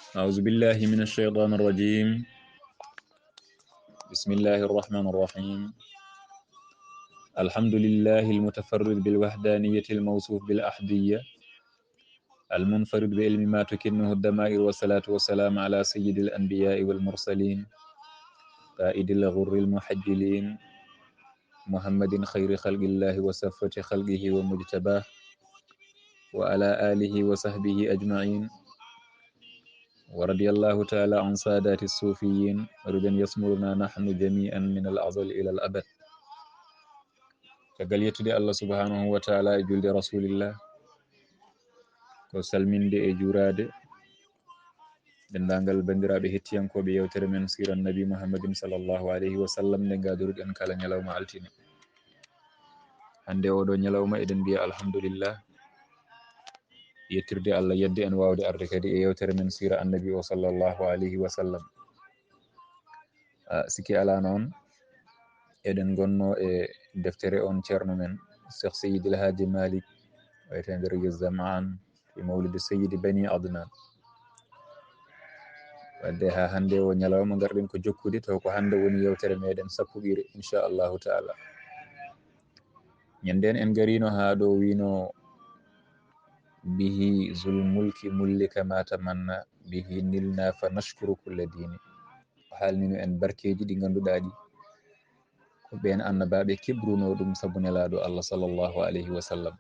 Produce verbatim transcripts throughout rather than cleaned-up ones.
أعوذ بالله من الشيطان الرجيم. بسم الله الرحمن الرحيم. الحمد لله المتفرد بالوحدانية الموصوف بالأحدية المنفرد بعلم ما تكنه الضمائر، والصلاة والسلام على سيد الأنبياء والمرسلين قائد الغر المحجلين محمد خير خلق الله وصفوة خلقه ومجتباه وعلى آله وصحبه أجمعين. ورضي الله تعالى عن سادات الصوفيين رضا يشملنا نحن جميعا من الأزل إلى الأبد. Caggal yettude Allah subhanahu wa ta'ala e julde Rasulillah, ko salminde e juuraade denndaangal banndiraaɓe hettiyankooɓe yewtere men Siira Nabi Muhammadin sallallahu alayhi wa sallam, nde ngaadoruɗen kala ñalawma altine. Hannde oɗo ñalawma eɗen mbiya alhamdulillah, yettirde Allah yedde en waawde arde kadi e yewtere men Siira Annabi o sallallahu alayhi wa sallam. Ah, sikki alaa noon, eɗen ngonno e deftere on ceerno men, Cheikh Seydi El Hadji Malick, wiyeteende Riyu Zaman fi Mawlidi Seydi Bani Adnan. Wadde haa hannde o ñalawma ngarɗen ko jokkude, taw ko hannde woni yewtere meɗen sappuɓire, inchallahu taala. Ñanden en ngarino haa ɗo wino, به ذو الملك ملك ما تمنى، به نلنا فنشكر كل دين. O haalnino en barkeeji ɗi ngannduɗaa ɗi ko ɓeen annabaaɓe keɓruno ɗum sabu Nelaaɗo Allah sallallahu alayhi wa sallam.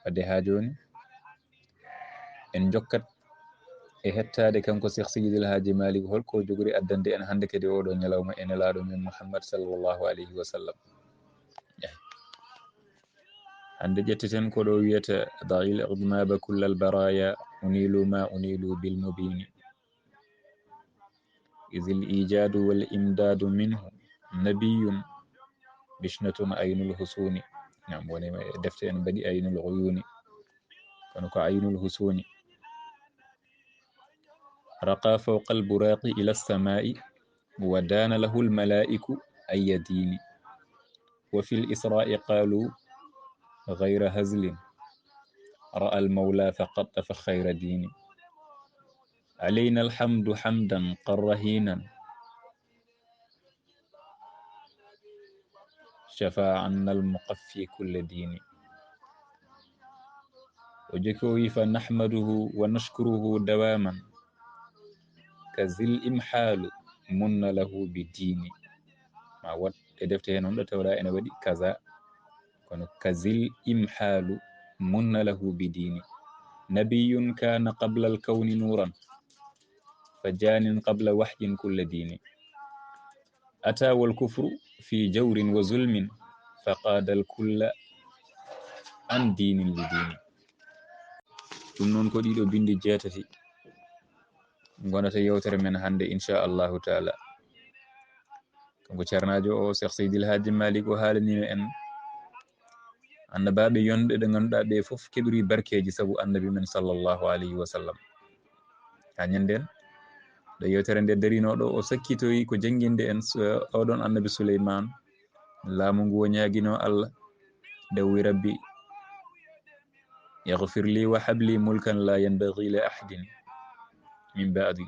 Wadde haa jooni, en njokkat e hettaade kanko Cheikh Seydi El Hadji Malick, holko jogori addande en hannde kadi oɗo ñalawma e Nelaaɗo men Muhammad sallallahu alayhi wa sallam. Hannde ƴetteten ko ɗo wiyata: دع الأذناب كل البرايا، أنيلوا ما أنيلوا بالمبين. إذ الإيجاد والإمداد منه نبي، مشنة عين الحسون. Naam, woni e defte en mbaɗi Aynul Uyuni, kono ko Aynul Husuni. رقى فوق البراق إلى السماء، ودان له الملائك أي دين. وفي الإسراء قالوا غير هزل، رأى المولى فقطف خير دين. علينا الحمد حمدا قر هينا، شفى عنا المقفي كل دين. O jokki o wi: فنحمده ونشكره دواما، كذي الإمحال من له بدين. Ma wood e defte heen on ɗo tawɗa ene waɗi kaza, kono كذي الإمحال من له بدين. نبي كان قبل الكون نورا، فجان قبل وحي كل دين. أتى والكفر في جور وظلم، فقاد الكل عن دين لدين. Ɗum noon ko ɗiɗo binndi jeetati ngonata yewtere men hannde, inchallahu taala. Kanko ceernaajo o, Cheikh Seydi El Hadji Malick, o haalanino en annabaaɓe yonɓe ɓe ngannduɗaa ɓe fof keɓri barkeeji sabu annabi men sallallahu alayhi wa sallam. Haa ñanden ɗo yewtere nde darino ɗo, o sakkitoyi ko jannginde en s-, oɗon annabi Suleymaan, laamu ngu o ñaagino Allah, nde o wi: رب اغفر لي وهب لي ملكا لا ينبغي لأحد من بعدي.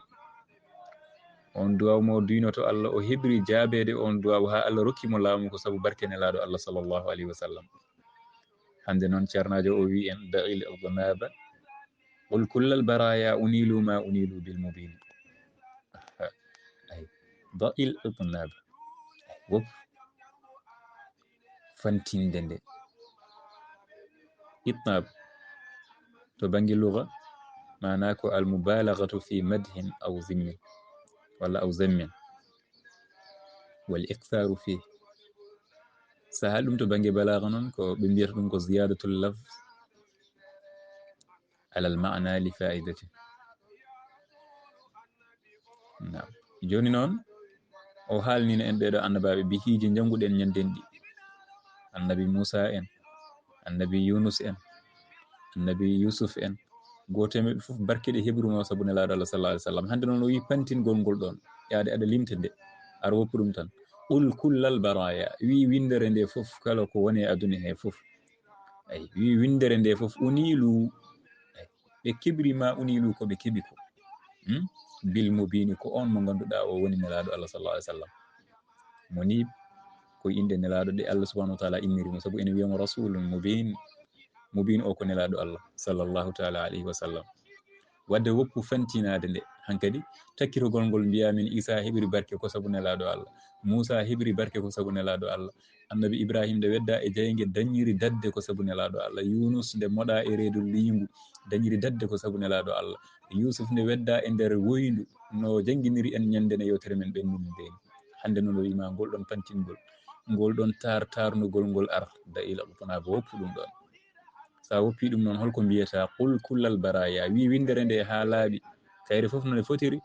On duwaw mo duynoto Allah, o heɓri jaabeede on duwaw haa Allah rokki mo laamu ko sabu barke Nelaaɗo Allah sallallahu alayhi wa sallam. Hannde noon ceernaajo o wi en: دع الأذناب قل كل البرايا، أنيلوا ما أنيلوا بالمبين. Ay, دع الأذناب. Wop. Fantinde nde. Itnab to bannge lugha, maana ko al mubalaghatu fi madhin aw zimmin, walla aw zammin, wal iktharu fi. Saha ɗum to bannge balagha noon, ko ɓe mbiyata ɗum ko ziyadatul lafz ala al maana li faidati. Naam. Jooni noon, o haalnino en ɓeeɗo annabaaɓe bihiiji njannguɗen ñanden ɗi. Annabi Muusa en, annabi Yunus en, annabi Yusuf en. Gooto e maɓɓe fof barke ɗe heɓruno sabu Nelaaɗo Allah sallallahu alaihi wasallam. Hannde noon o wi pantingol ngol ɗoon, yaade aɗa limta nde, aɗa woppa ɗum tan. Qul kullal baraya, wi winndere nde fof, kala ko woni e aduna he fof. Ay, wi winndere nde fof, unilu. Ay, ɓe keɓri ma unilu ko ɓe keɓi ko. Hmm? Bil mubini, ko on mo ngannduɗaa o woni nelaaɗo Allah sallallahu alaihi wasallam. Munib, ko innde nelaaɗo ɗe Allah subhanahu wa ta'ala inniri mo, sabu ene wiya mo rasulun mubin. Mubin o ko nelaaɗo Allah sallallahu ta'ala alaihi wasallam. Wadde woppu fantinaade nde, hankadi takkitogol ngol mbiya min Isa heɓiri barke ko sabu nelaaɗo Allah, Musa heɓiri barke ko sabu nelaaɗo Allah, annabi Ibrahim nde wedda e jayge dañiri dadde ko sabu nelaaɗo Allah, Yunus nde moɗa e reedu liingu dañiri dadde ko sabu nelaaɗo Allah, Yusuf nde wedda e nder woyndu no jannginiri en ñande nde yewtere men ɓennunde nde. Hannde noon o wiima ngol ɗon fantingol, ngol ɗon tar-, tarnugol ngol ar, da ila ɗum wona ko woppu ɗum ɗon. Sa woppi ɗum noon, holko mbiyata? Qul kullal baraya, wi winndere nde haa laaɓi, kayre fof no nde fotiri,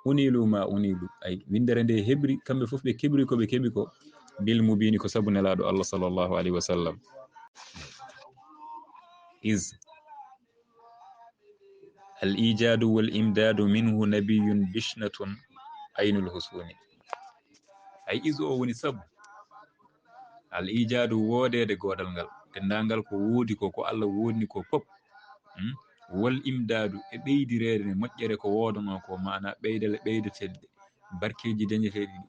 unilu ma unilu. Ay, winndere nde heɓri, kamɓe fof ɓe keɓri ko ɓe keɓi ko, bil mubini, ko sabu nelaaɗo Allah sallallahu alaihi wasallam. Is al ijadu wal imdadu minhu nabiyun bishnatun aynul husuni. Ay, is o woni sabu al ijadu, woodeede goodal ngal, denndaangal ko woodi ko, ko Allah woodni ko pop. Hmm? Wal imdadu, e ɓeydireede moƴƴere ko woodanoo ko, maana ɓeydale ɓeydeteeɗe, barkeeji dañeteeɗi ɗi,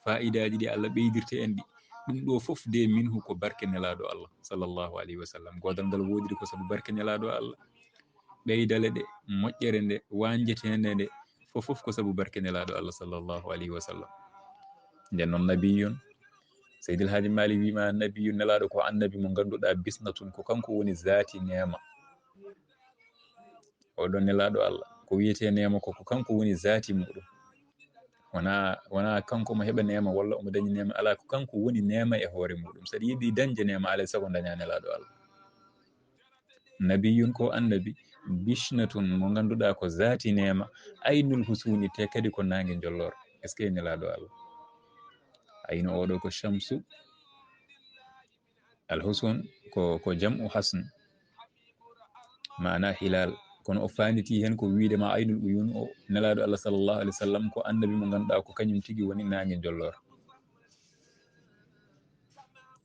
faa'idaaji ɗi Allah ɓeydirta en ɗi. Ɗum ɗo fof de minhu ko barke nelaaɗo Allah sallallahu alaihi wasallam. Goodal ngal woodiri ko sabu barke nelaaɗo Allah. Ɓeydale ɗe, moƴƴere nde, wañjeteende nde, fof fof ko sabu barke nelaaɗo Allah sallallahu alaihi wasallam. Nden noon nabiyun, Seydil Haaji Maalik wiima nabiyun, nelaaɗo ko annabi mo ngannduɗaa bishnatun, ko kanko woni zaati neema. Oɗo nelaaɗo Allah, ko wiyetee neema ko, ko kanko woni zaati muɗum. Wona, wona kanko omo heɓa neema walla omo dañi neema, alaa, ko kanko woni neema e hoore muɗum. Saɗa yiɗi dañde neema, alaa e sago daña nelaaɗo Allah. Nabiyun ko annabi, bishnatun mo ngannduɗaa ko zaati neema, aynul husuni, te kadi ko naange njolloor. Est-ce que nelaaɗo Allah? Aynu oɗo ko shamsu, al husun ko, ko jam'u hasn, maana hilal. Kono o faanditi heen ko wiide ma aynul uyun o, nelaaɗo Allah sallallahu alaihi wasallam ko annabi mo ngannduɗaa ko kañum tigi woni naange njolloor.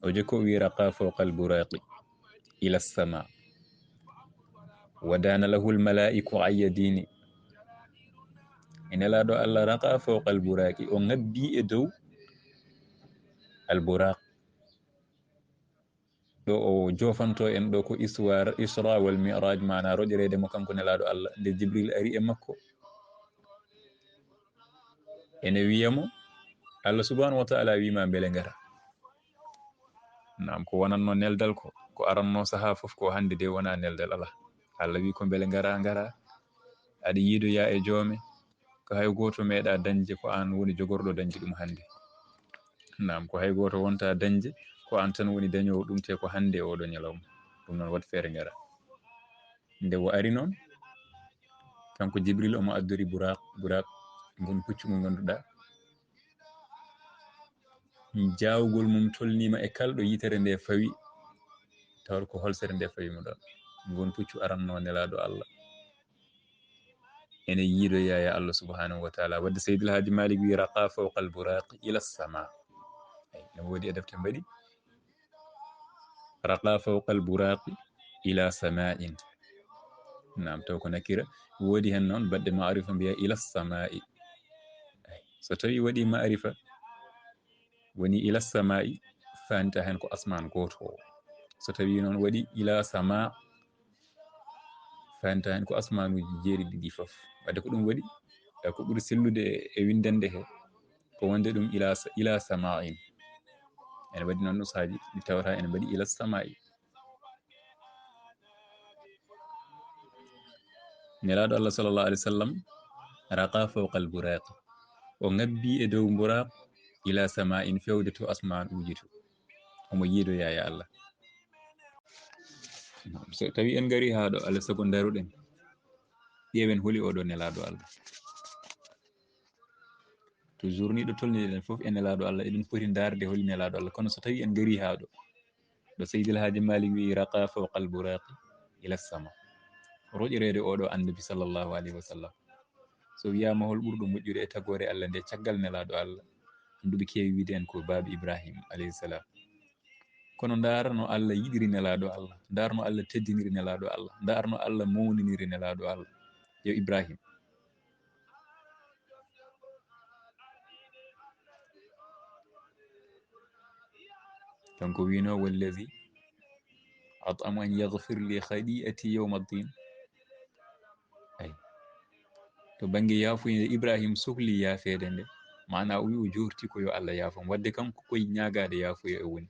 O jokki o wi raqa fawqa al buraqi ila sama. Wa dana lahu al malaiku ayyadini. E nelaaɗo Allah raqa fawqa al buraqi, o ngabbi e dow al buraq. Ɗo o jofanto en ɗo ko histoire, Isra wal Mi'raj, maana roƴereede mo kanko nelaaɗo Allah, nde Jibril ari e makko. Ene wiya mo, Allah subhanahu wa ta'ala wiima mbele ngara. Naam, ko wonanno neldal ko, ko aranno saha fof ko hannde de wona neldal, alaa. Allah wi ko mbele ngara, ngara. Aɗa yiidoya e joome, ko hay gooto meeɗa dañde, ko aan woni jogorɗo dañde ɗum hannde. Naam, ko hay gooto wonta dañde, ko aan tan woni dañoowo ɗum, te ko hannde oɗo ñalawma. Ɗum noon, waɗ feere ngara. Nde o ari noon, kanko Jibril omo addori Buraq, Buraq, ngun puccu ngu ngannduɗaa, jaawgol mum tolniima e kala ɗo yitere nde fawi, tawat ko holsere nde fawi mo ɗon. Ngun puccu aranno nelaaɗo Allah. Ene yiidoya e Allah subhanahu wa ta'ala. Wadde Seydil Haaji Maalik wi, "Raqa fawqa al-buraqi ila sama." Ay, no woodi e defte mbaɗi. "Raqa fawqa al-buraqi ila sama'in." Naam, taw ko nakira. Woodi hen noon baɗɗe ma'rifa mbiya ila sama'i. Ay, so tawi waɗi ma'rifa, woni ila sama'i, faanta hen ko asmaan gooto o. So tawi noon waɗi ila sama, faanta hen ko asmaanuuji jeeɗiɗi ɗi fof. Wadde ko ɗum waɗi, e ko ɓuri sellude e winndande he, ko wonde ɗum ila sa-, ila sama'in. Ene waɗi noon nusaaji ɗi tawata ene mbaɗi ila sama'i. Nelaaɗo Allah sallallahu alaihi wasallam raqa fawqa al-buraq. O ngabbi e dow buraq ila sama'in, fewde to asmaanuuji to. Omo yiidoya e Allah. So tawi en ngari haa ɗo, alaa sago ndaruɗen, ƴeewen holi oɗo nelaaɗo Allah. Toujours ni ɗo tolniɗen fof e nelaaɗo Allah, eɗen poti ndaarde holi nelaaɗo Allah. Kono so tawi en ngari haa ɗo, ɗo Seydil Haaji Maalik wi, "Raqa fawqa al-buraqi ila sama." Roƴereede oɗo annabi sallallahu alaihi wasallam. So wiyaama hol ɓurɗo moƴƴude e tagoore Allah nde caggal nelaaɗo Allah, annduɓe keewi wiide en ko Baaba Ibrahim alayhi salam. Kono ndaar no Allah yiɗiri nelaaɗo Allah, ndaar no Allah teddiniri nelaaɗo Allah, ndaar no Allah mawniniri nelaaɗo Allah. Yo Ibrahim, Kanko wino: "Wallazi at'amu an yaghfir li khati'ati yawma ddin." Ay. To bannge yaafuye nde, Ibrahim sokli yaafeede nde, maana o wi o jorti ko yo Allah yaafo mo. Wadde kanko koye ñaagaade yaafuye o woni.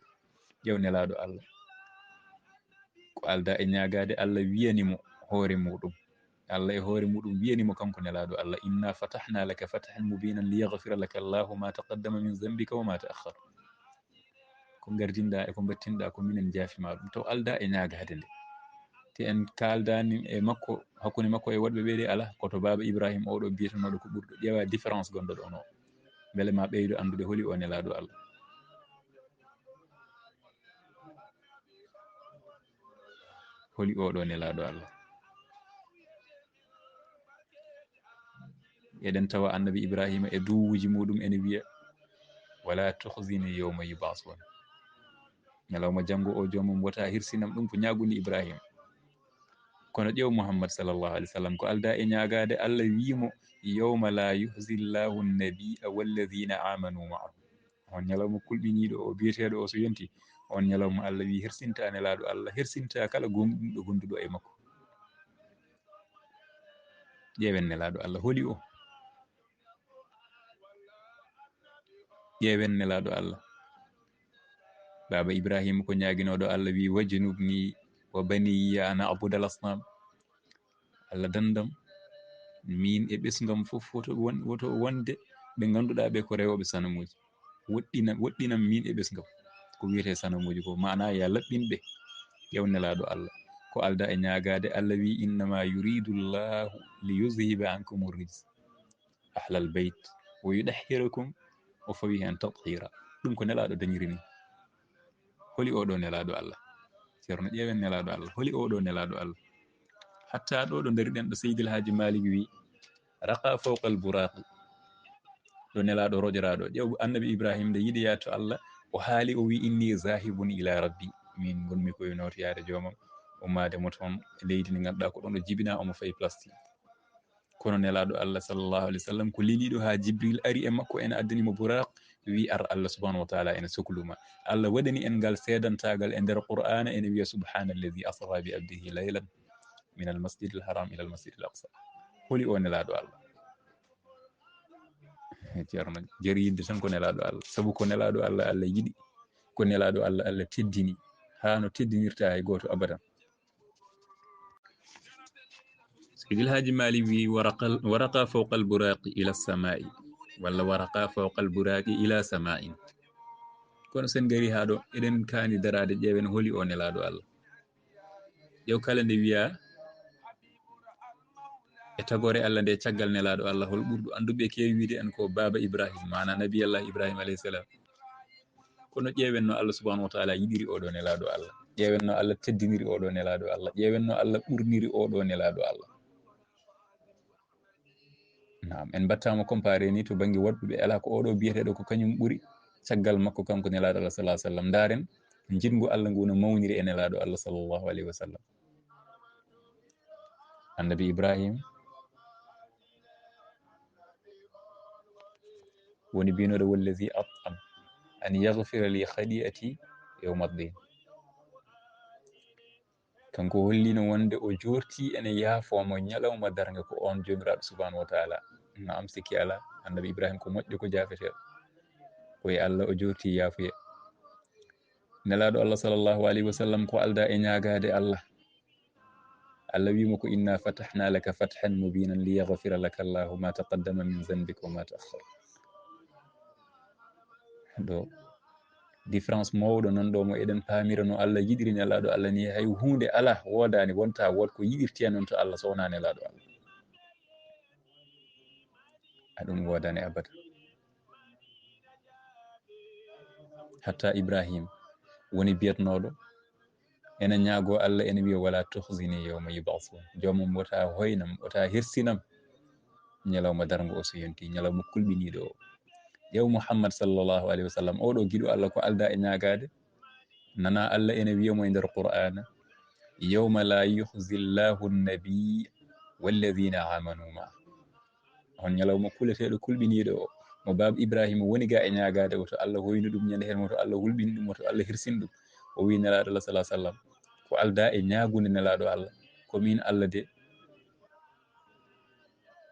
Ƴeew Nelaaɗo Allah. Ko aldaa e ñaagaade, Allah wiyani mo hoore muɗum. Allah e hoore muɗum wiyani mo kanko Nelaaɗo Allah: "Inna fatahna laka fathan mubinan liyaghfira laka Allahu ma taqaddama min dhanbika wa ma ta'akhkhar." Ko ngardinɗaa e ko mbattinɗaa ko minen njaafi ma ɗum. Taw aldaa e ñaagaade nde. Te en kaaldaani e makko, hakkunde makko e woɗɓe ɓe de, alaa, ko to baaba Ibrahim oɗo biyetenooɗo ko ɓurɗo. Ƴeewa différence gonɗo ɗon o. Mbele ma ɓeydo anndude holi o Nelaaɗo Allah. Holi oɗo Nelaaɗo Allah. Eɗen tawa Annabi Ibrahima e duwuuji muɗum ene wiya: "Wala tukhzini yawma yub'athun." Ñalawma janngo o, joomum wota hirsinam. Ɗum ko ñaaguni Ibrahima. Kono ƴeew Muhammad sallallahu alaihi wasallam, ko aldaa e ñaagaade, Allah wii mo: "Yawma la yukhzi Allahu an-nabiyya walladhina amanu ma'ahu." On ñalawma kulɓiniiɗo o, biyeteeɗo o, so yonti, on ñalawma Allah wii, hirsinta Nelaaɗo Allah, hirsinta kala gomɗinɗo gonduɗo e makko. Ƴeewen Nelaaɗo Allah, holi o? Ƴeewen Nelaaɗo Allah. Baaba Ibrahima ko ñaaginooɗo Allah, wii: "Wajnubni wa baniya an a'budal asnam." Allah dandam, min e ɓesngam fof woto won-, woto wonde ɓe ngannduɗaa ɓe ko rewooɓe sanamuuji. Woɗɗina-, woɗɗinam min e ɓesngam. Ko wiyetee sanamuuji ko, maana ya laɓɓin ɓe. Ƴeew Nelaaɗo Allah. Ko aldaa e ñaagaade, Allah wii: "Innama yuridu Allahu li yuzhiba ankum ar-rijsa ahlal bayt wa yutahhirakum." O fawi heen tathira. Ɗum ko Nelaaɗo dañiri ni. Holi oɗo Nelaaɗo Allah? Ceerno, ƴeewen Nelaaɗo Allah. Holi oɗo Nelaaɗo Allah? Hatta ɗo, ɗo ndariɗen ɗo, Seydil Haaji Maalik wi: "Raqa fawqal buraqi." Ɗo Nelaaɗo roƴoraaɗo. Ƴeew Annabi Ibrahim nde yiɗoyaa to Allah, o haali, o wi: "Inni zahibun ila rabbi." Min ngonmi koye nootoyaade joomam, ummaade mo toon leydi ndi ngannduɗaa ko ɗon o jibinaa, omo fayi plastique. Kono Nelaaɗo Allah sallallahu alaihi wasallam ko leliiɗo haa Jibril ari e makko, ene addani mo buraq, wi: "Ar, Allah subhanahu wa ta'ala ene soklu ma." Allah waɗani en ngal seedantaagal e nder Qur'aana, ene wiya: "Subhana alladhi asra bi abdihi laylan min al masjidil haram ila al masjidil aqsa." Holi o Nelaaɗo Allah? Ceerno, jari yidde tan ko Nelaaɗo Allah. Sabu ko Nelaaɗo Allah, Allah yiɗi. Ko Nelaaɗo Allah, Allah teddini. Haa no teddinirta hay gooto abadan. Seydil Haaji Maalik wi: "Waraqa, waraqa fawqal buraqi ila samaa'i." Walla: "Waraqa fawqal buraqi ila sama'in." Kono sen ngari haa ɗo, eɗen kaani daraade, ƴeewen holi o Nelaaɗo Allah. Ƴeew kala nde wiya e tagoore Allah nde, caggal Nelaaɗo Allah, hol ɓurɗo annduɓe keewi wiide en ko Baaba Ibrahim, maana Nabi Allah Ibrahim alayhi salam. Kono ƴeewen no Allah subhanahu wa ta'ala yiɗiri oɗo Nelaaɗo Allah. Ƴeewen no Allah teddiniri oɗo Nelaaɗo Allah. Ƴeewen no Allah ɓurniri oɗo Nelaaɗo Allah. Naam, en mbattaama comparé ni to bannge waɗɗuɓe, alaa ko oɗo biyeteeɗo ko kañum ɓuri caggal makko kanko Nelaaɗo Allah sallallahu alaihi wasallam. Ndaaren njiɗngu Allah ngu no mawniri e Nelaaɗo Allah sallallahu alaihi wasallam. Annabi Ibrahim woni biynooɗo: "Wallazi at'am an yaghfira li khati'ati yawma ddin." Kanko hollino wonde o jorti ene yaafoo mo ñalawma darnga ko on Joomiraaɗo subhanahu wa ta'ala. Naam, sikki alaa, Annabi Ibrahim ko moƴƴo, ko jaafeteeɗo. Ko e Allah o jorti yaafuye. Nelaaɗo Allah sallallahu alaihi wasallam ko aldaa e ñaagaade Allah. Allah wii mo ko: "Inna fatahna laka fathan mubinan liyaghfira laka Allahu ma taqaddama min dhanbika wa ma ta'akhkhar." Ɗo différence mawɗo non ɗo mo eɗen paamira no Allah yiɗiri Nelaaɗo Allah ni, hay huunde alaa, woodaani, wonta wood ko yiɗirtee non to Allah so wonaa Nelaaɗo Allah. A ɗum woodaani abada. Hatta Ibrahim woni biyatnooɗo ene ñaagoo Allah, ene wiya: "Wala tukhzini yawma yub'athun." Joomam, wota hoynam, wota hirsinam ñalawma darngo o so yonti, ñalawma kulɓiniiɗo o. Ƴeew Muhammad sallallahu alaihi wasallam, oɗo giɗo Allah ko aldaa e ñaagaade. Nana Allah ene wiya mo e nder Qur'aana: "Yawma la yukhzi Allahu an-nabiyya walladhina amanu ma'a." On ñalawma kuleteeɗo kulɓiniiɗo o, mo baaba Ibrahima woni ga e ñaagaade, woto Allah hoynu ɗum ñande heen, woto Allah hulɓin ɗum, woto Allah hirsin ɗum. O wi Nelaaɗo Allah, sallallahu alaihi wasallam, ko alda e ñaagunde Nelaaɗo Allah, ko min Allah de,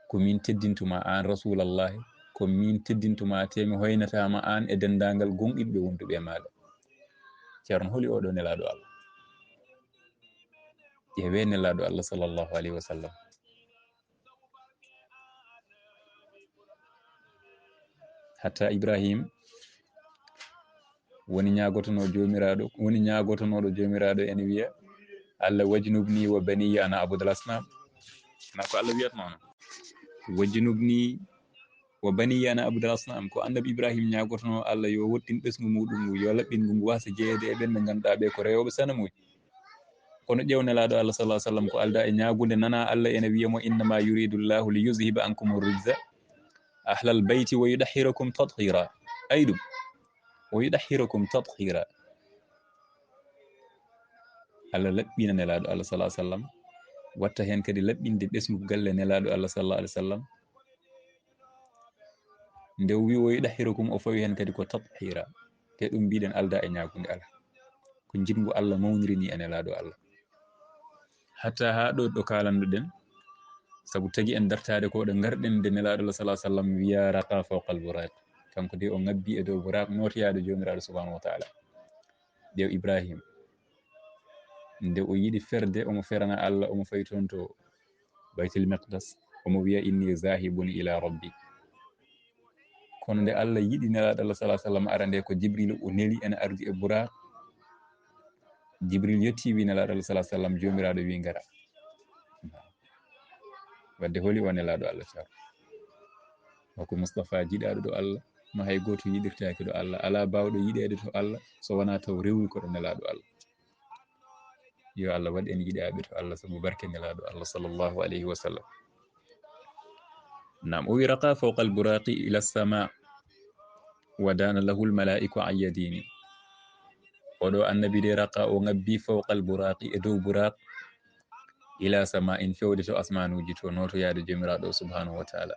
ko min teddintuma aan Rasulallahi, ko min teddintuma, te mi hoynatama aan e denndaangal gonɗinɓe wonduɓe e maaɗa. Ceerno, holi oɗo Nelaaɗo Allah? Ƴeewe Nelaaɗo Allah, sallallahu alaihi wasallam. Hatta Ibrahim woni ñaagotono Joomiraaɗo, woni ñaagotonooɗo Joomiraaɗo ene wiya, "Allah wajnubni wa baniya an a'budal asnam." Na ko Allah wiyatno non? "Wajnubni wa baniya an a'budal asnam." Ko annabi Ibrahim ñaagotono Allah yo wottin ɓesngu muɗum ngu, yo laɓɓin ngu, ngu wasa jeyeede e ɓen ɓe ngannduɗaa ɓe ko rewooɓe sanamuuji. Kono ƴeew Nelaaɗo Allah, sallallahu alaihi wasallam, ko alda e ñaagunde, nana Allah ene wiya mo, "Innama yuridu Allahu li yuzhiba ankum rijza ahlal bayti wa yudahhirakum tathira." Ay ɗum, "wa yudahhirakum tathira." Allah laɓɓina Nelaaɗo Allah, sallallahu alaihi wasallam, watta heen kadi laɓɓinde ɓesngu galle Nelaaɗo Allah, sallallahu alaihi wasallam. Nde o wi o yudahhirukum, o fawi heen kadi ko tathira. Te ɗum mbiɗen alda e ñaagunde, ala. Ko jiɗngu Allah mawnirini e Nelaaɗo Allah. Hatta haa ɗo, ɗo kaalanduɗen, sabu tagi en dartaade ko ɗo ngarɗen, nde Nelaaɗo Allah, sallallahu alaihi wasallam, wiya raqa fawqal buraq. Kanko de o ngabbi e dow buraq, nootoyaade Joomiraaɗo subhanahu wa ta'ala. Ƴeew Ibrahim, nde o yiɗi ferde, omo ferana Allah, omo fayi toon to Baytul Miqdas, omo wiya, "Inni zahibun ila rabbi." Kono nde Allah yiɗi Nelaaɗo Allah, sallallahu alaihi wasallam, ara nde ko Jibril o neli, ene ardi e buraq. Jibril yetti, wi Nelaaɗo Allah, sallallahu alaihi wasallam, Joomiraaɗo wi, "Ngara." Wadde holi o Nelaaɗo Allah, Ceerno? O ko Mustafa jiɗaaɗo ɗo Allah, mo hay gooto yiɗirtaaki ɗo Allah. Alaa baawɗo yiɗeede to Allah so wonaa taw rewi ko ɗo Nelaaɗo Allah. Yo Allah waɗ en yiɗaaɓe to Allah, sabu barke Nelaaɗo Allah, sallallahu alaihi wasallam. Naam, o wi, "Raqa fawqal buraqi ila sama, wa dana lahul malaiku ayyadini." Oɗo annabi de, raqa, o ngabbi fawqal buraqi, e dow buraq, ila sama, in fewde to asmanuuji to, nootoyaade Joomiraaɗo subhanahu wa ta'ala.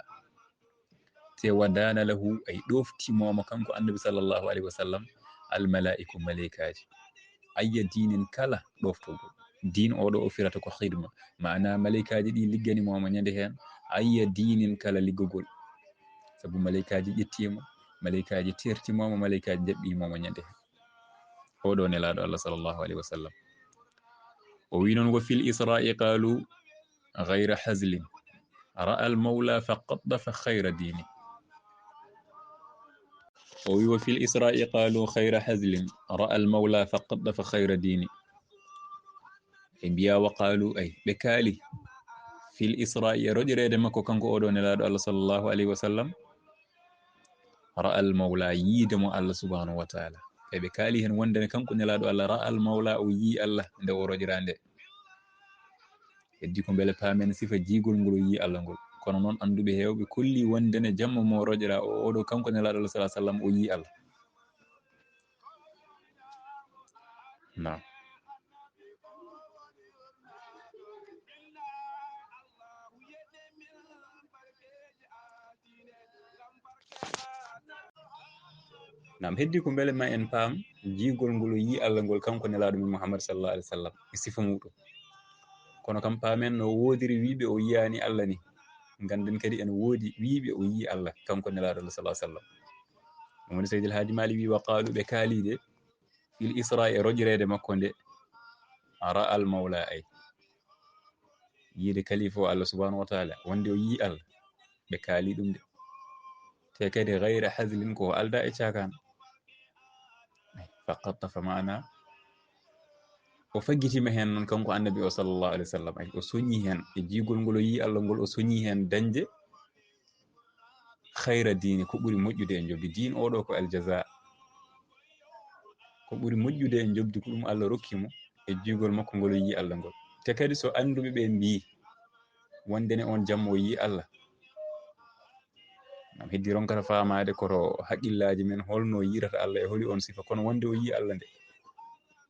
Te wa dana lahu, ay ɗofti mooma kanko annabi, sallallahu alaihi wasallam, al malaiku, malaikaaji. Ayya dinin, kala ɗoftogol. Din oɗo o firata ko khidma. Maana malaikaaji ɗi liggani mooma ñande heen. Ayya dinin, kala liggogol. Sabu malaikaaji ƴetti mo, malaikaaji terti mooma, malaikaaji jaɓɓi mooma ñande heen. Oɗo Nelaaɗo Allah, sallallahu alaihi wasallam. O wi non, "Wa fil isra'i qalu ghayra hazlin, ra'a al mawla fa qaddafa khayra dini." O wi, "Wa fil isra'i qalu ghayra hazlin, ra'a al mawla fa qaddafa khayra dini." Ɓe mbiya, "Wa qalu," ay, ɓe kaali, "fil isra'i," e roƴireede makko kanko oɗo Nelaaɗo Allah, sallallahu alaihi wasallam, "ra'a al mawla," yiide mo Allah subhanahu wa ta'ala. E ɓe kaali heen wonde ne kanko Nelaaɗo Allah, "ra'a al mawla," o yii Allah nde o roƴira nde. Heddi ko mbele paamen sifa jiigol ngol o yii Allah ngol. Kono noon annduɓe heewɓe kolli wonde ne jamma mo roƴira o, oɗo kanko Nelaaɗo Allah, sallallahu alaihi wasallam, o yii Allah. Naam. Naam, heddi ko mbele ma en paam jiigol ngol o yii Allah ngol kanko Nelaaɗo men Muhammad, sallallahu alaihi wasallam, e sifa muɗum. Kono kam paamen no woodiri wiiɓe o yiyaani Allah ni. Ngannden kadi ene woodi wiiɓe o yii Allah kanko Nelaaɗo Allah, sallallahu alaihi wasallam. Ɗum woni Seydil Haaji Maalik wi, "Wa qalu," ɓe kaali de, "fil isra," e roƴireede makko nde, "ra'a al mawla," ay, yiide kalifa o Allah subhanahu wa ta'ala, wonde o yii Allah. Ɓe kaali ɗum de. Te kadi ghayra hazlin, ko alda e caakaan. Ay, fa qaddafa, maana o faggitima heen noon kanko annabi o, sallallahu alaihi wasallam. Ay, o soñi heen e jiigol ngol o yii Allah ngol, o soñi heen dañde khayra dini, ko ɓuri moƴƴude e njoɓdi. Din oɗo ko al jaza. Ko ɓuri moƴƴude e njoɓdi ko ɗum Allah rokki mo e jiigol makko ngol o yii Allah ngol. Te kadi so annduɓe ɓe mbii wonde ne on jamma o yii Allah, nam heddi ronkata faamaade koto haqqillaaji men holno yiirata Allah e holi on sifa, kono wonde o yii Allah nde.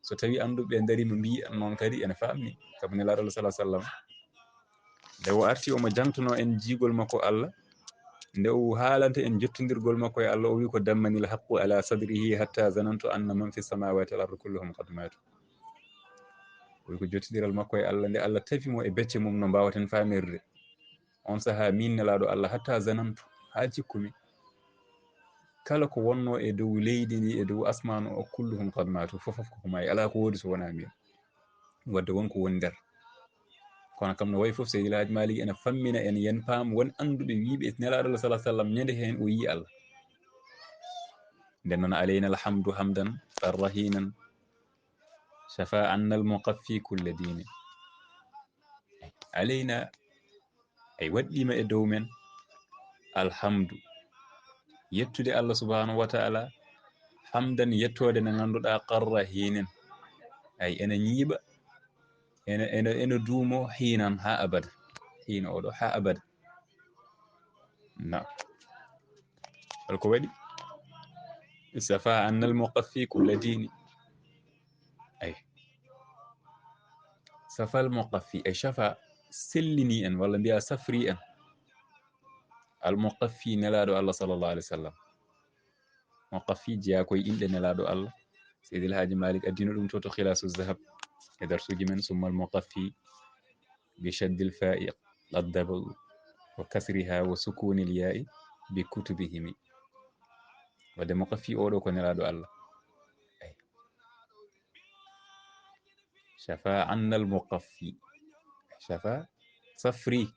So tawi annduɓe ɓe ndariima mbii noon kadi ene faamni, sabu Nelaaɗo Allah, sallallahu alaihi wasallam, nde o arti omo jantono en jiigol makko Allah, Nde o haalanta en jottindirgol makko e Allah, o wi: "Ko dammanil haqqu ala sadrihi hatta zanantu anna man fi samawati wal ardi kulluhum qad matu." O wi ko jottindiral makko e Allah, nde Allah tafi mo e becce mum no mbawaten famirde. On saha min nelaɗo Allah, hatta zanantu, ha cikkumi kala ko wonno e dow leydi ndi, e dow asmanu o, kulluhum qad matu, fofof ko ko maayi, ala ko wodi so wona min. Wadde won ko woni nder. Kono kam no wayi fof, Seydi El Hadji Malick ena fammina en, yen paam won annduɓe wiiɓe nelaɗo Allah sallallahu alaihi wasallam ñande heen o yii Allah. Nden noon, alayna alhamdu hamdan qarrahinan, shafa anna almuqaffi kulla dini. Alayna, ay waɗɗima e dow men, alhamdu, yettude Allah subhanahu wa ta'ala, hamdan, yettode nde ngannduɗaa qarrahinan, ay ena ñiiɓa, ena, ena, ena duumo hinan ha abada, hina oɗo ha abada. Naam. Hol ko waɗi? Shafa anna almuqaffi kulla dini. Ay. Shafa almuqaffi, ay shafa sellini en, walla mbiya safri en. Almuqaffi, nelaɗo Allah sallallahu alaihi wasallam. Muqaffi jeyaa koye inɗe nelaɗo Allah. Seydi El Hadji Malick addino ɗum to, to Khilasu Zahab e darsuji men, summa almuqaffi bi shaddil fa'i qad dabu wa kasriha wa sukunil ya'i bi kutubihimi. Wadde muqaffi oɗo ko nelaɗo Allah. Ay. Shafa anna almuqaffi. Shafa, safri.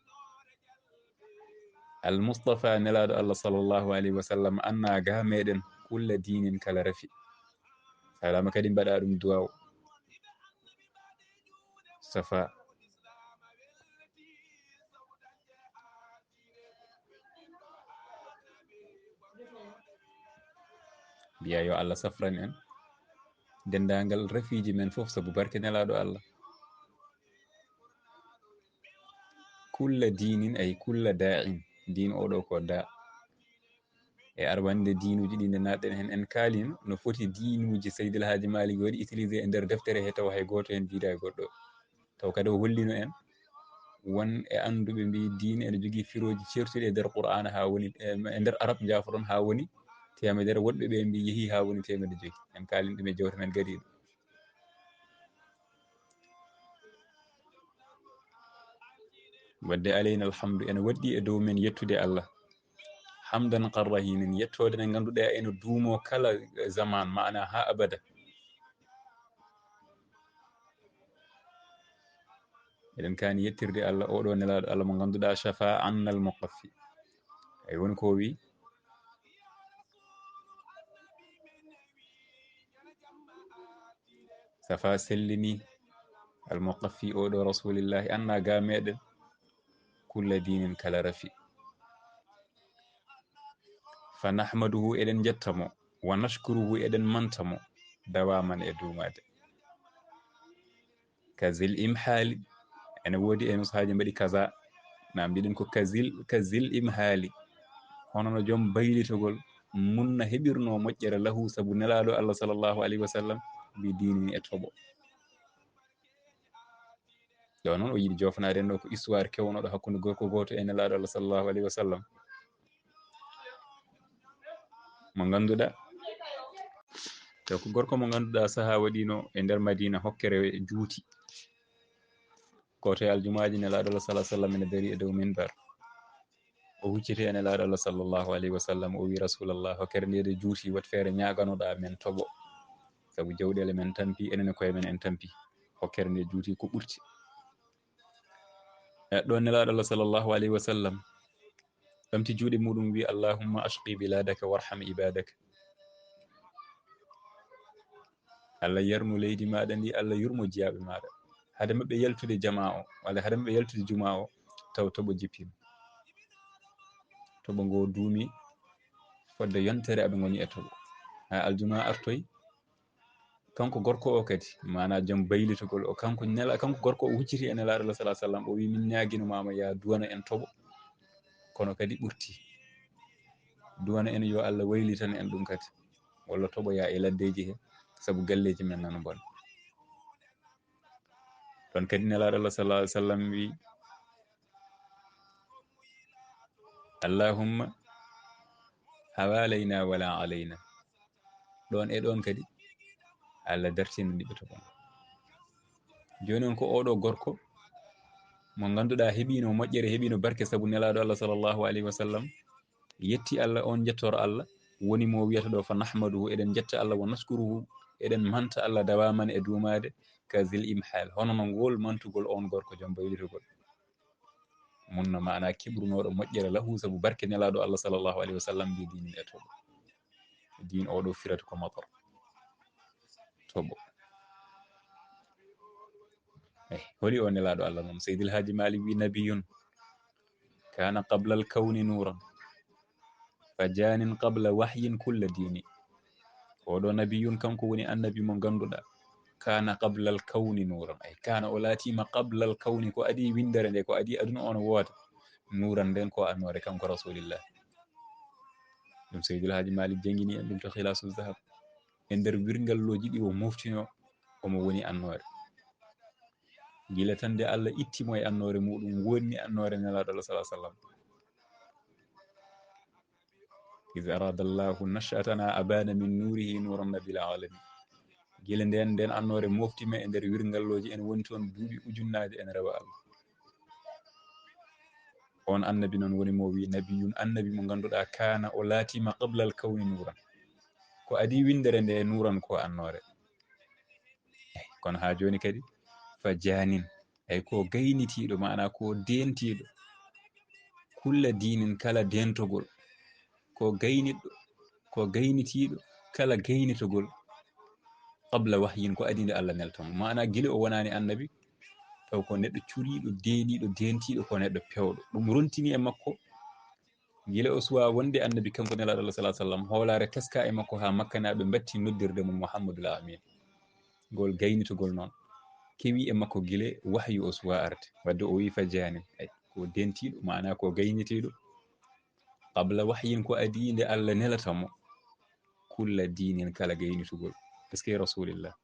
Almustafa, nelaɗo Allah sallallahu alaihi wasallam, anna ga meɗen kulla dinin kala rafi. Salama kadi mbaɗa ɗum duwaw. Shafa. Mbiya yo Allah safran en denndaangal rafiiji men fof sabu barke nelaɗo Allah. Kulla dinin, ay kulla da'in. Din oɗo ko da. E arwande diinuji ɗi nde naɗɗen hen, en kaalino no foti diinuji Seydi El Hadji Malick waɗi utilisé e nder deftere he, taw hay gooto hen jiida e goɗɗo. Taw kadi o hollino en won e annduɓe mbi diine ene jogii firooji ceertuɗi e nder Qur'aana haa woni, e, e nder Arab, njaafoɗon, haa woni teemedere, woɗɓe ɓe mbi yehi haa woni teemedde joyi. En kaalin ɗum e jewte men gariiɗo. Wadde alayna alhamdu, ene waɗɗi e dow men yettude Allah. Hamdan qarrahinin, yettoode nde ngannduɗaa ene duumo kala zaman, maana haa abada. Eɗen kaani yettirde Allah, oɗo nelaɗo Allah mo ngannduɗaa shafa anna almuqaffi. Ay woni ko wi, safa sellini almuqaffi oɗo rasulillahi anna ga meɗen kulla dinin kala rafi. Fa nahmaduhu, eɗen jetta mo, wa nashkuruhu, eɗen manta mo, dawaman, e duumade. Kazil imhali, ene woodi e nusaaji mbaɗi kaza, na mbiɗen ko kazil, kazil imhali, hono no joom baylitogol mun na heɓirno moƴƴere lahu sabu nelaɗo Allah sallallahu alaihi wasallam, bi dinin e toɓo. Ɗo noon o yiɗi jofnaade ɗo ko histoire kewnoɗo hakkunde gorko gooto e nelaɗo Allah sallallahu alaihi wasallam. Mo ngannduɗaa, taw ko gorko mo ngannduɗaa saha waɗino e nder Madina hokkere juuti. Gooto e aljumaaji nelaɗo Allah sallallahu alaihi wasallam ene dari e dow minbar. O hucciti e nelaɗo Allah sallallahu alaihi wasallam, o wi: "Rasulallah, hokkere nde de juuti, wat feere ñaaganoɗaa men toɓo. Sabu jawɗeele men tampi, enen e koye men en tampi. Hokkere nde juuti ko ɓurti." E ɗo nelaɗo Allah sallallahu alaihi wasallam ɓamti juuɗe muɗum wi: "Allahumma ashqi biladaka warham ibadaka." Allah yarnu leydi maɗa ndi, Allah yurmo jiyaaɓe maɗa. Hade maɓɓe yaltude jamaa o, walla hade maɓɓe yaltude jumaa o, taw toɓo jippima. Toɓo ngo duumi fodde yontere aɓe ngoni e toɓo. Ha aljumaa artoy, kanko gorko o kadi, maana joom baylitogol o, kanko nela-, kanko gorko o hucciti e Nelaaɗo Allah sallallahu alaihi wasallam, o wi: "Min ñaaginumaama ya duwana en toɓo, kono kadi ɓurti. Duwana en yo Allah waylitan en ɗum kadi, walla toɓoya e laddeji he, sabu galleji men nana mbona." Ɗon kadi Nelaaɗo Allah sallallahu alaihi wasallam wi: "Allahumma Awa alayna wala alayna. Ɗon e ɗon kadi, Allah dartinani ɓe to ɓon. Jooni on ko oɗo gorko mo ngannduɗaa heɓiino moƴƴere, heɓiino barke sabu Nelaaɗo Allah sallallahu alayhi wa sallam. Yetti Allah, on njettoro Allah, woni mo wiyata ɗo fa nahmaduhu, eɗen njetta Allah, wa nashkuruhu, eɗen manta Allah dawaman e duumaade, ka zil imhal, hono no ngol mantugol on gorko jom baylitugol. Mun no maana keɓrunooɗo moƴƴere lahu sabu barke Nelaaɗo Allah sallallahu alayhi wa sallam, mbi diin e toɓo. Diin oɗo firata ko matar. Toɓo. Eh, holi o Nelaaɗo Allah noon? Seydil Haaji Maalik wi, "Nabiyun kana qabla al-kawni nuran, fa janin qabla wahyin kulla dini." Oɗo nabiyun, kanko woni annabi mo ngannduɗaa, kana qabla al-kawni nuran. Ay, kana o laatima qabla al-kawni, ko adii winndere nde, ko adii aduna on woota. Nuran nden ko annoore, kanko Rasulillah. Ɗum Seydil Haaji Maalik jangini en ɗum to Khilaasu Zahab. E nder wirngallooji ɗi o moftino, omo woni annoore. Gila tan nde Allah itti mo e annoore muɗum, wonni annoore Nelaaɗo Allah sallallahu alaihi wasallam. "Iz arada Allahu nashatana abana min nurihi nuran nabil alamin." Gila nden, nden annoore mofti men e nder wirngallooji, en woni toon duuɓi ujunnaaje en rewa Allah. On annabi noon woni mo wi nabiyun, annabi mo ngannduɗaa kana o laatima qabla al kawni nuran. Ko adii winndere nde nuran ko annoore. Kono haa jooni kadi, fa janin, ay ko gaynitiiɗo, maana ko dentiiɗo. Kulla dinin, kala dentogol. Ko gayniɗɗo, ko gaynitiiɗo, kala gaynitogol. Qabla wahyin, ko adii nde Allah nelta mo. Maana gila o wonaani annabi, taw ko neɗɗo curiiɗo, deeniiɗo, dentiiɗo, ko neɗɗo pewɗo. Ɗum rontini e makko, gila o suwa wonde annabi, kanko Nelaaɗo Allah sallallahu alaihi wasallam, hoolaare teska e makko haa Makkanaaɓe mbatti noddirde mo Muhammadul Amin. Ngol gaynitogol noon kewi e makko gila wahyu o suwa arde. Wadde o wi fa janin, ay, ko dentiiɗo, maana ko gaynitiiɗo. Qabla wahyin, ko adii nde Allah nelata mo. Kulla dinin, kala gaynitugol. Est-ce que Rasulillah?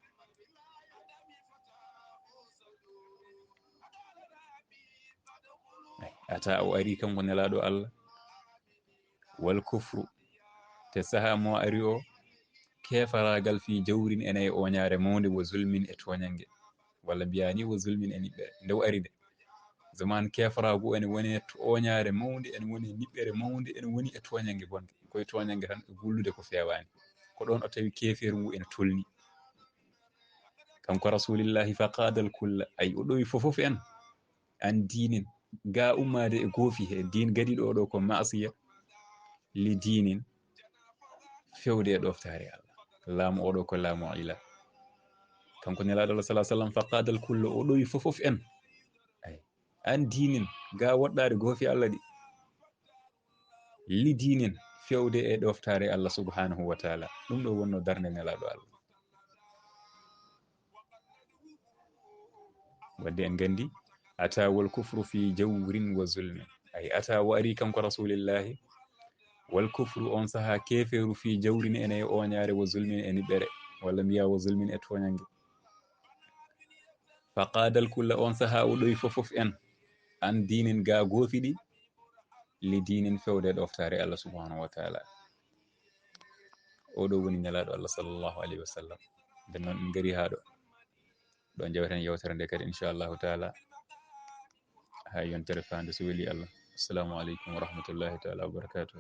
Ay, ata o ari kanko Nelaaɗo Allah. Wal kufru, te saha mo ari o, kefaraagal fi jawrin, ene e oñaare mawnde, wa zulmin, e tooñange. Walla mbiyaa ni wa zulmin, e niɓɓere. Nde o ari nde, zaman kefaraagu ene woni e tooñaare mawnde, ene woni e niɓɓere mawnde, ene woni e tooñange bonde. Koye tooñange tan, e gollude ko feewaani. Ko ɗoon o tawi keefeeru ngu ene tolni. Kanko Rasulillahi, fa qaadal kulla, ay, o ɗowi fofof en. An dinin, ga ummaade e goofi he, din gadiɗo oɗo ko ma'asiya, li dinin, fewde e ɗoftaare Allah. Laamu oɗo ko laamu ila. Kanko Nelaaɗo Allah sallallahu alaihi wasallam, fa qaadal kulla, o ɗowi fofof en. Ay, an dinin, ga woɗɗaade goofi Allah ɗi. Li dinin, fewde e ɗoftaare Allah subhanahu wa ta'ala. Ɗum ɗo wonno darnde Nelaaɗo Allah. Wadde en nganndi, ata wal kufru fi jawrin wa zulmin. Ay, ata o ari kanko Rasulillahi, wal kufru, on saha keefeeru, fi jawrin, ene e oñaare, wa zulmin, e niɓɓere, walla mbiya wa zulmin, e tooñange. Fa qaadal kulla, on saha o ɗowi fofof en, an dinin ga goofi ɗi, li dinin, fewde e ɗoftaare Allah subhanahu wa ta'ala. Oɗo woni Nelaaɗo Allah sallallahu alaihi wasallam. Nden noon en ngari haa ɗo. Ɗo njawten yewtere nde kadi, inchallahu taala, haa yontere faande, so weli Allah. Assalamu alaikum wa rahmatullahi taala wa barakatuh.